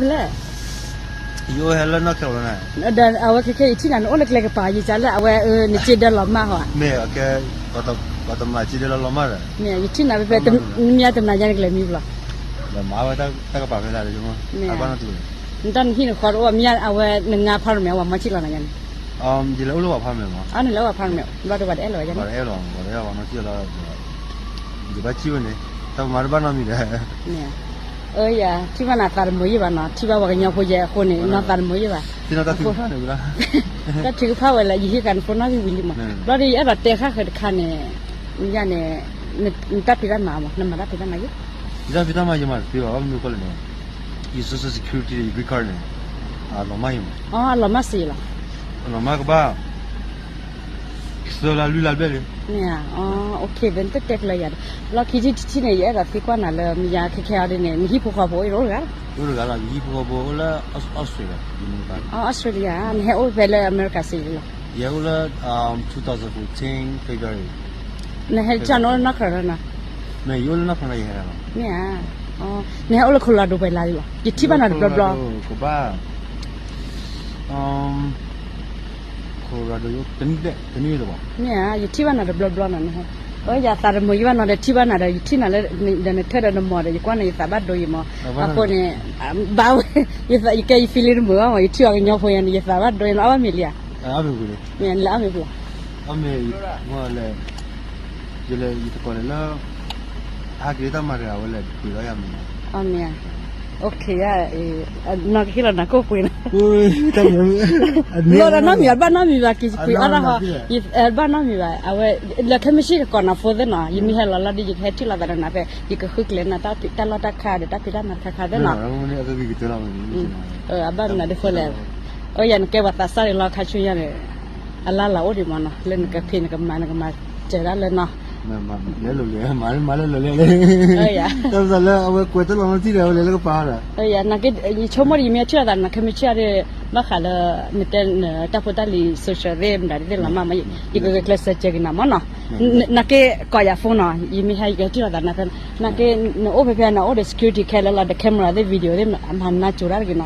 ဖဲလဲၣ်, ယအိၣ်ဟဲလၢနီၢ်ခဲလီၤနၤ, ဒီးအဝဲခဲခဲယထံၣ်နၤ နအိၣ်လၢကျဲကပၤ ယကလဲၣ် အဝဲနစ့ဒၢလီၤမၢ်ဟီဧါ, မ့ၢ်, ပှၤတမၤစ့ဒၢလီၤလီၤမၢ်ဒီး, မ့ၢ်ယထံၣ်နၤဖဲဖဲ, နမ့ၢ်တမၤယါနကျဲမံဘျီ, ဒီးမၤဝဲတၢ်ကပၤဖဲလဲၣ်, တၢ်ကပၤဖဲလဲၣ်, နတၢ်နဟံၣ်နဃီတအိၣ် မ့ၢ်အဝဲနငါဖးရမဲာ် အဝဲမၤစ့လီၤနၤယါန့ၣ်, ယလဲၤအိၣ်လၢပှၤဖးရမဲာ်မး, အန့ၣ်လၢပှၤဖးရမဲာ် ဘျီဒီးပှၤတအဲၣ်လီၤဝဲယါန့ၣ်, ပှၤတအဲၣ်လီၤ ပှၤတအဲၣ်လီၤ ပှၤနီၢ်စ့လီၤ, ယဘၣ်စံၣ်ဝဲန့ၣ်, တၢ်ပမၤတဘၣ်နီတမံၤဒီး မ့ၢ်ဧါ, အယထံၣ်ဘၣ်နၤသးတမုာ်ယံၢ်ဘၣ်နီၤ, ထံၣ်ဘၣ်ပှၤကညီဖိယဲအဃိန့ၣ် နီၢ်သးတမုာ်ယံၢ်ဘၣ်, တၢ်ထုကဖၣ်ဝဲလၢ ယဟ့ၣ်ဃာ်နဖိနီၣ်ဂံၢ်ဝံၤလံမး, ဘျီဒီးယအဲၣ်ဒိးတဲဃၣ်ဃၢၤတခါန့ၣ်, မ့ၢ်ယါန့ၣ်, နတၢ်ဖံးတၢ်မၤမး နမၤတၢ်ဖံးတၢ်မၤယံၢ်, ယတၢ်ဖံးတၢ်မၤယမၤတသ့ဘၣ် ဘၣ်မနုၤအဃိလဲၣ်န့ၣ်, ယ social security ဒီးယ green card န့ၣ်, အလီၤမၢ်ယမး, အလီၤမၢ်စ့လီၤ, အလီၤမၢ်ကဘၣ် သၢလါလွံၢ်လါဘျဲၣ်လံ, မ့ၢ်ဧါ, နတတဲကျၢၤယၤဒီး, လီၢ်ခံထံၣ်တထံၣ်န့ၣ် ယအဲၣ်ဒိးသံကွၢ်နၤလၢ မ့ၢ်ယါခဲခဲအံၤဒ်န့ၣ် နဟံၣ်ဖိဃီဖိအိၣ်တဂၤ, အိၣ်တဂၤလီၤ ယဟံၣ်ဖိဃီဖိအိၣ်လၢ Australia, Australia, နဟဲအိၣ်ဖဲလၢအမဲရကၤစ့လီၤ, ယဟဲအိၣ်လၢ two thousand fourteen February, နဟဲကၢ်နအိၣ်လၢနီၢ်ခရၢၣ်နီၤ, မ့ၢ်ယအိၣ်လၢနီၢ်ခရၢၣ်ယဟဲလီၤ, မ့ၢ်ဧါ, နဟဲအိၣ်လၢ Colorado ပှဲၤလါလံလီၤ, ယထံၣ်ဘၣ်နၤတဘျီဘျီ, ကဘၣ် Colorado တနံၣ်တဘျီ, မ့ၢ်ဧါ, ယထံၣ်ဘၣ်နၤတဘျီဘျီနီၤ, အယသးတမုာ်ယံၢ်ဘၣ်နီၤ ဒီးထံၣ်ဘၣ်နၤဒီး ယထံၣ်နၤလၢ ဒီးနထၢဒီးနမီၤဒီး ယကွၢ်န့ၣ် ယသးဘၣ်ဒိယံၢ်မး, အဃိန့ၣ်, ဘၣ်ဝဲ, ယကဲယ feeling တမုာ်ဘၣ်မး ယထံၣ်အီၤကညီဖိယါန့ၣ် ယသးဘၣ်ဒိယံၢ်လီၤ အီၣ်ဘၣ်မ့ၤလံဧါ, မ့ၢ်လၢအီၣ်မ့ၤဖျိ, အီၣ်မ့ၤ, လဲၤ, ယလဲၤယတကိးလဲၤလၢ, ဟးက့ၤတၢ်မၤတဂၤဝဲလဲၤပှ့ၤဒီးယၤမ့ၤ, အီၣ်မ့ၤဧါ, နီၢ်ကဟ့ၣ်လီၤနၤကိၣ်ပှ့ၤနီၤ, လီၤဒီးနီတမံၤ အဘၣ်နီတမံၤဘၣ်က့ၤပှ့ၤအီၣ်တၢ်ဟီ, ဘၣ်နီတမံၤဘၣ် အဝဲ, လၢခဲမုၢ်ဆ့ၣ်ကကိးနၤ phone သ့ၣ်နီၤ ယမ့ၢ်ဟဲလီၤလီၤဒီး ယကဟဲထံၣ်လိာ်သးဒီးနၤဖဲ ယကဃုကျဲးနၤတၢ်လီၢ်တၢ်ခါဒီးတၢ်ဖံးတၢ်မၤတခါခါသ့ၣ်နီၤ, အဘၣ်မနုၤဒ်ဃိလဲၣ်, အယၤနကဲပှၤသးစၢ်ဒံးလီၤခါဆူညါန့ၣ်, အလၢ်လၢ်အိၣ်ဒံးမးနီၤ လၢနကဖံးနကမၤနကမၤစၢၤတၢ်လၢနီၤ, မၤလၢလီၤလဲၣ်, တၢ်ပသးလၢအဝဲကွဲးတၢ်လီၤနီတံၢ်ဒီး အဝဲလဲၤလၢကပၤဒီး, ယဆိကမိၣ်ဒီး ယမ့ၢ်ထံၣ်လိာ်သးနၤခဲမုၢ်ဆ့ၣ်ဒီး, ဘၣ်ဃးလၢ, နတဲနတၢ်ဖိတၢ်လံၤ social သ့ၣ်မတၤဒ်သ့ၣ်လီၤမး, ယကဂဲၤကျဲးစၢးစၢၤက့ၤနၤမးနီၤ, နက့ကိးယၤ phone နီၤ ယမ့ၢ်ဟဲယကဟဲထံၣ်လိာ်သးနၤဖဲ, နက့, နအိၣ်ဖဲဖဲနအိၣ်ဒီး security ခဲလၢာ်လီၤဒီး camera သ့ၣ် video သ့ၣ် မၤနါစိၤတၢ်တဂ့ၤနီၤ,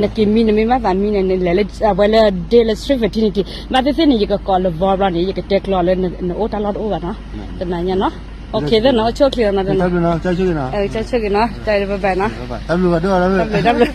နက့ၤမံနမ့ၢ်ဘၣ်သးမံန့ၣ် နလဲၤလၢအဝဲလၢဒ့လၢ street fraternity ဘၣ်သ့ၣ်သ့ၣ်န့ၣ် ယကကိးလၢ voice ဘျီန့ၣ် ယကတဲကျီလၢနအိၣ်တၢ်လီၢ်တအိၣ်ဘၣ်နီၤ, တနၤညါနီၤ, okay သ့ၣ်နီၤ အိᣁဆိၣ်ချ့နီၤ, တၢ်ဆိၣ်ဂ့ၤနီၤ, တၢ်ဘျုးဘၣ်နီၤ, တၢ်ဘျုးဘၣ်, တၢ်ဘျုး